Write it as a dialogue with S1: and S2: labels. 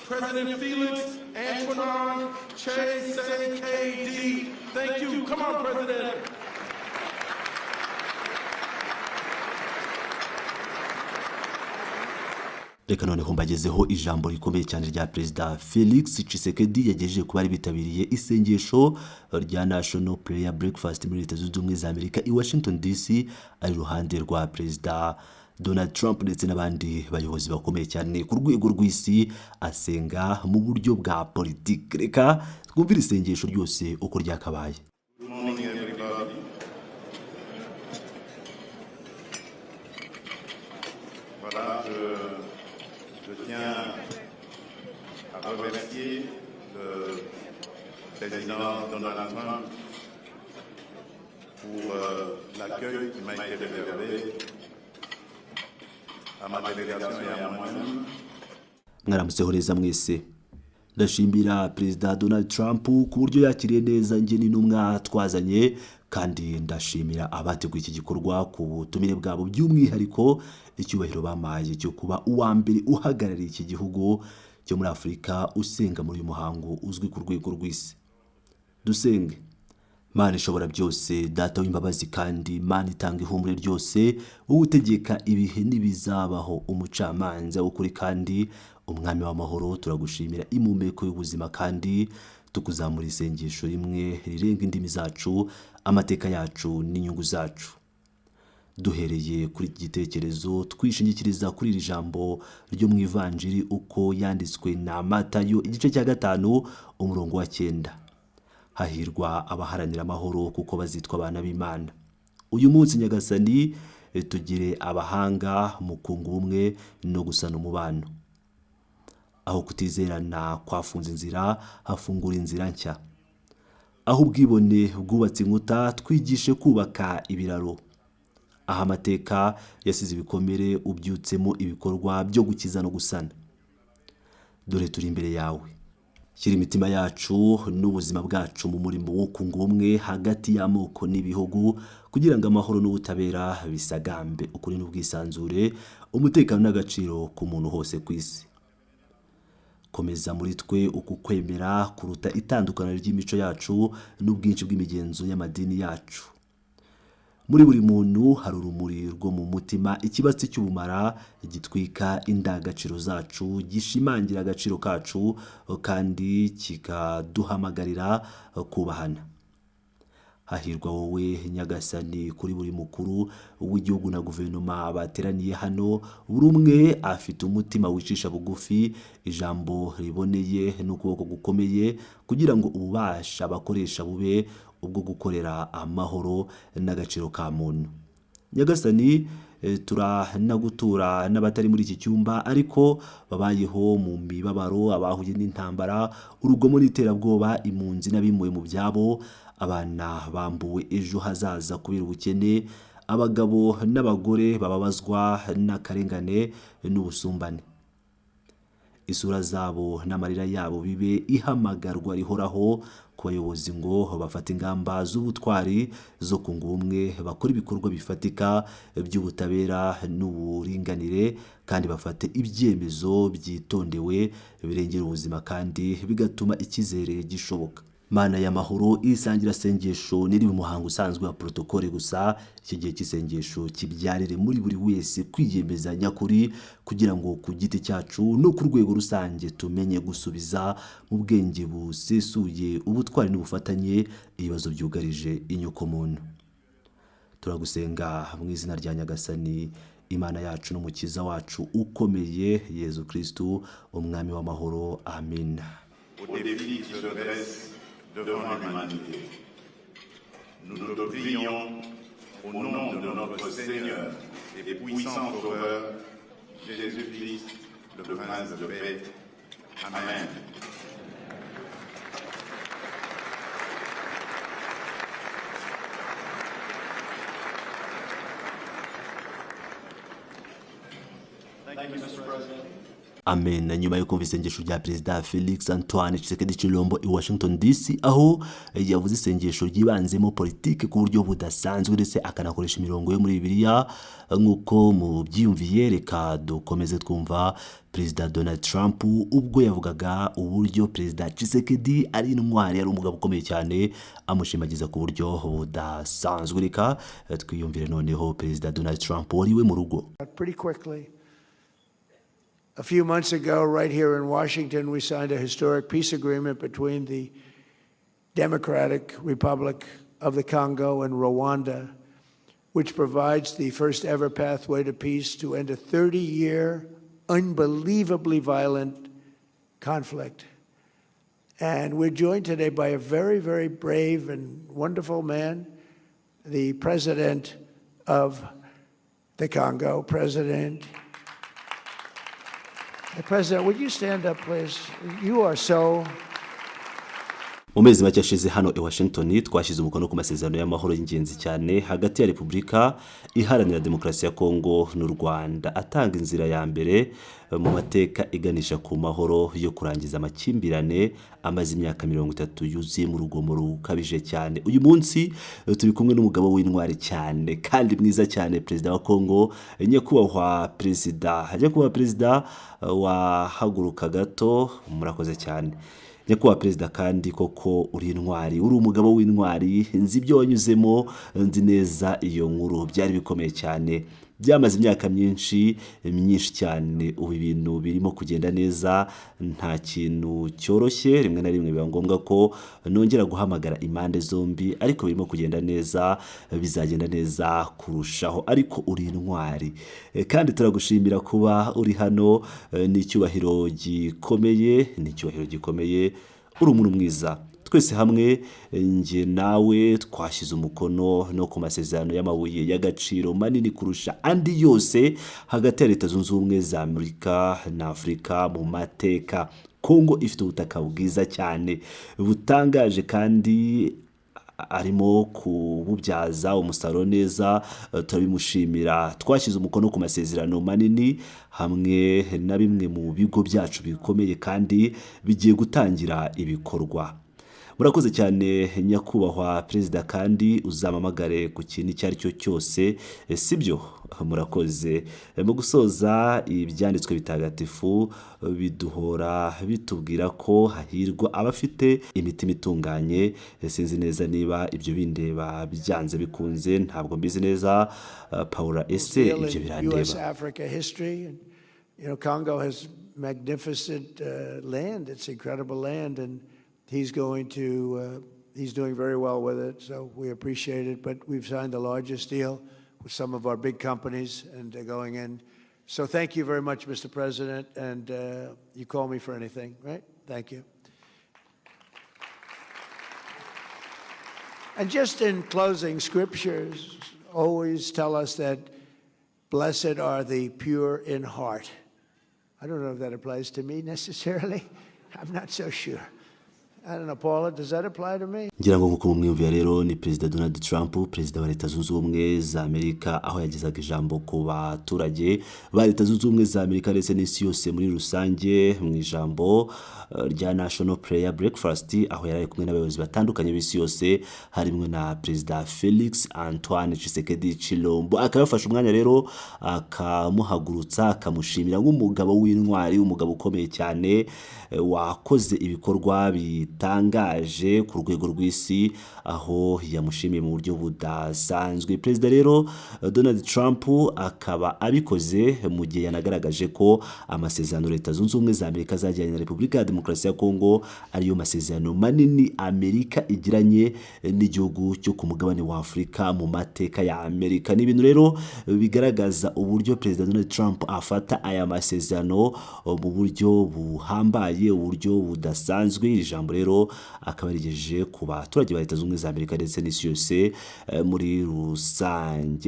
S1: President Felix Antoine Tshisekedi. Thank you. Come on, President.
S2: Reka noneho mbagezeho ijambo rikomeye cyane rya Perezida Felix Tshisekedi yagejeje ku bari bitabiriye isengesho rya National Prayer Breakfast muri Leta Zunze Ubumwe za Amerika i Washington DC, ari iruhande rwa Perezida Donald Trump ndetse n'abandi bayobozi bakomeye cyane ku rwego rw'isi, asenga mu buryo bwa politiki. Reka twumvire isengesho ryose uko ryakabaye.
S3: Good morning, everybody. Voilà, je tiens à remercier le président Donald Trump pour l'accueil qui m'a été réservé à ma délégation et à moi-même.
S2: Mwaramutseho neza mwese. Ndashimira Perezida Donald Trump ku buryo yakiriye neza njye n'intumwa twazanye, kandi ndashimira abateguye iki gikorwa ku butumire bwabo, by'umwihariko icyubahiro bampaye cyo kuba uwa mbere uhagarariye iki gihugu cyo muri Afurika usenga muri uyu muhango uzwi ku rwego rw'isi. Dusenge. Mana ishobora byose, Data w'imbabazi kandi Mana itanga ihumure ryose, wowe utegeka ibihe n'ibizabaho, umucamanza w'ukuri kandi umwami w'amahoro, turagushimira impumeko y'ubuzima kandi tukuzamura isengesho rimwe rirenga indimi zacu, amateka yacu n'inyungu zacu. Duhereye kuri iki gitekerezo, twishingikiriza kuri iri jambo ryo mu Ivanjiri uko yanditswe na Matayo, igice cya 5, umurongo wa 9: "Hahirwa abaharanira amahoro, kuko bazitwa abana b'Imana." Uyu munsi, Nyagasani, tugire abahanga mu kunga ubumwe no gusana umubano. Aho kutizerana kwafunze inzira, hafungura inzira nshya. Aho ubwibone bwubatse inkuta, twigishe kubaka ibiraro. Aho amateka yasize ibikomere, ubyutsemo ibikorwa byo gukiza no gusana. Dore turi imbere yawe. Shyira imitima yacu n'ubuzima bwacu mu murimo wo kunga ubumwe hagati y'amoko n'ibihugu, kugira ngo amahoro n'ubutabera bisagambe, ukuri n'ubwisanzure, umutekano n'agaciro ku muntu hose ku isi. Komeza muri twe uku kwemera kuruta itandukaniro ry'imico yacu n'ubwinshi bw'imigenzo y'amadini yacu. Muri buri muntu hari urumuri rwo mu mutima, ikibatsi cy'ubumara gitwika indangagaciro zacu, gishimangira agaciro kacu kandi kikaduhamagarira kubahana. Hahirwa wowe, Nyagasani. Kuri buri mukuru w'igihugu na guverinoma bateraniye hano, buri umwe afite umutima wicisha bugufi, ijambo riboneye n'ukuboko gukomeye, kugira ngo ububasha bakoresha bube ubwo gukorera amahoro n'agaciro ka muntu. Nyagasani, turanagutura n'abatari muri iki cyumba ariko babayeho mu mibabaro, abahuye n'intambara, urugomo n'iterabwoba, impunzi n'abimuwe mu byabo, abana bambuwe ejo hazaza kubera ubukene, abagabo n'abagore bababazwa n'akarengane n'ubusumbane. Isura zabo n'amarira yabo bibe ihamagarwa rihoraho ku bayobozi ngo bafate ingamba z'ubutwari zo kunga ubumwe, bakora ibikorwa bifatika by'ubutabera n'uburinganire, kandi bafate ibyemezo byitondewe birengera ubuzima kandi bigatuma icyizere gishoboka. Mana y'amahoro, isangirasengesho niribe umuhango usanzwe wa protokole gusa. Iki gihe cy'isengesho kibyarire muri buri wese kwiyemeza nyakuri, kugira ngo ku giti cyacu no ku rwego rusange tumenye gusubiza mu bwenge busesuye, ubutwari n'ubufatanye ibibazo byugarije inyokomuntu. Turagusenga mu izina rya Nyagasani Imana yacu n'Umukiza wacu ukomeye, Yezu Kristu, umwami w'amahoro. Amin.
S3: Aux défis qui se dressent devant l'humanité. Nous te prions au nom de notre Seigneur et puissant Sauveur, Jésus-Christ, le Prince de paix. Amen.
S4: Thank you, Mr. President.
S2: Amen. Nyuma yo kumva isengesho rya Perezida Felix Antoine Tshisekedi Tshilombo i Washington DC, aho yavuze isengesho ryibanzemo politike ku buryo budasanzwe, ndetse akanakoresha imirongo yo muri Bibiliya nk'uko mubyiyumviye, reka dukomeze twumva Perezida Donald Trump ubwo yavugaga uburyo Perezida Tshisekedi ari intwari, ari umugabo ukomeye cyane, amushimagiza ku buryo budasanzwe. Reka twiyumvire noneho Perezida Donald Trump wari we mu rugo.
S4: Pretty quickly. A few months ago, right here in Washington, we signed a historic peace agreement between the Democratic Republic of the Congo and Rwanda, which provides the first ever pathway to peace to end a 30 year, unbelievably violent conflict. And we're joined today by a very, very brave and wonderful man, the president of the Congo, President. The President, would you stand up, please? You are so
S2: Mu mezi make ashize hano i Washington twashyize umukono ku masezerano y'amahoro y'ingenzi cyane hagati ya Repubulika Iharanira Demokarasi ya Kongo n'u Rwanda, atanga inzira ya mbere mu mateka iganisha ku mahoro yo kurangiza amakimbirane amaze imyaka 30 yuzuye mu rugomo rukabije cyane. Uyu munsi turi kumwe n'umugabo w'intwari cyane kandi mwiza cyane, Perezida wa Kongo, nyakubahwa Perezida. Nyakubahwa Perezida, wahaguruka gato? Murakoze cyane, nyakubahwa Perezida. Kandi koko uri intwari, uri umugabo w'intwari. Nzi ibyo wanyuzemo, nzi neza iyo nkuru. Byari bikomeye cyane, byamaze imyaka myinshi, myinshi cyane. Ubu ibintu birimo kugenda neza. Nta kintu cyoroshye, rimwe na rimwe biba ngombwa ko nongera guhamagara impande zombi, ariko birimo kugenda neza, bizagenda neza kurushaho. Ariko uri intwari kandi turagushimira kuba uri hano. Ni icyubahiro gikomeye, ni icyubahiro gikomeye. Uri umuntu mwiza. Twese hamwe, njye nawe, twashyize umukono no ku masezerano y'amabuye y'agaciro manini kurusha andi yose hagati ya Leta Zunze Ubumwe za Amerika na Afurika mu mateka. Kongo ifite ubutaka bwiza cyane butangaje kandi arimo kububyaza umusaruro neza, turabimushimira. Twashyize umukono ku masezerano manini hamwe na bimwe mu bigo byacu bikomeye kandi bigiye gutangira ibikorwa. Murakoze cyane, nyakubahwa Perezida, kandi uzampamagare ku kintu icyo ari cyo cyose, sibyo? Murakoze. Mu gusoza, ibyanditswe bitagatifu biduhora bitubwira ko hahirwa abafite imitima itunganye. Sinzi neza niba ibyo bindeba byanze bikunze, ntabwo mbizi neza. Paula, ese
S4: deal
S2: ibyo
S4: in
S2: birandeba?
S4: U.S. Africa history. And, Congo has magnificent land. It's incredible land, and he's doing very well with it. So we appreciate it. But we've signed the largest deal with some of our big companies, and they're going in. So thank you very much, Mr. President. And you call me for anything, right? Thank you. And just in closing, scriptures always tell us that blessed are the pure in heart. I don't know if that applies to me necessarily. I'm not so sure. I don't know, Paula, does that apply to me?
S2: Ngira ngo nk'uko mumwiyumvira rero, ni Perezida Donald Trump, Perezida wa Leta Zunze Ubumwe za Amerika, aho yagezaga ijambo ku baturage ba Leta Zunze Ubumwe za Amerika ndetse n'isi yose muri rusange mu ijambo rya National Prayer Breakfast, aho yari ari kumwe n'abayobozi batandukanye b'isi yose, harimo na Perezida Felix Antoine Tshisekedi Tshilombo. Akaba yafashe umwanya rero akamuhagurutsa, akamushimira nk'umugabo w'intwari, umugabo ukomeye cyane, wakoze ibikorwa bitangaje ku rwego rw'isi, aho yamushimiye mu buryo budasanzwe. Perezida rero Donald Trump akaba abikoze mu gihe yanagaragaje ko amasezerano Leta Zunze Ubumwe za Amerika zagiranye na Repubulika ya Demokarasi ya Kongo ariyo masezerano manini Amerika igiranye n'igihugu cyo ku mugabane wa Afurika mu mateka ya Amerika. Ni ibintu rero bigaragaza uburyo Perezida Donald Trump afata aya masezerano mu buryo buhambaye, uburyo budasanzwe. Iri jambo rero akaba yarigejeje ku baturage ba Leta Zunze Ubumwe za Amerika ndetse n'isi yose muri rusange.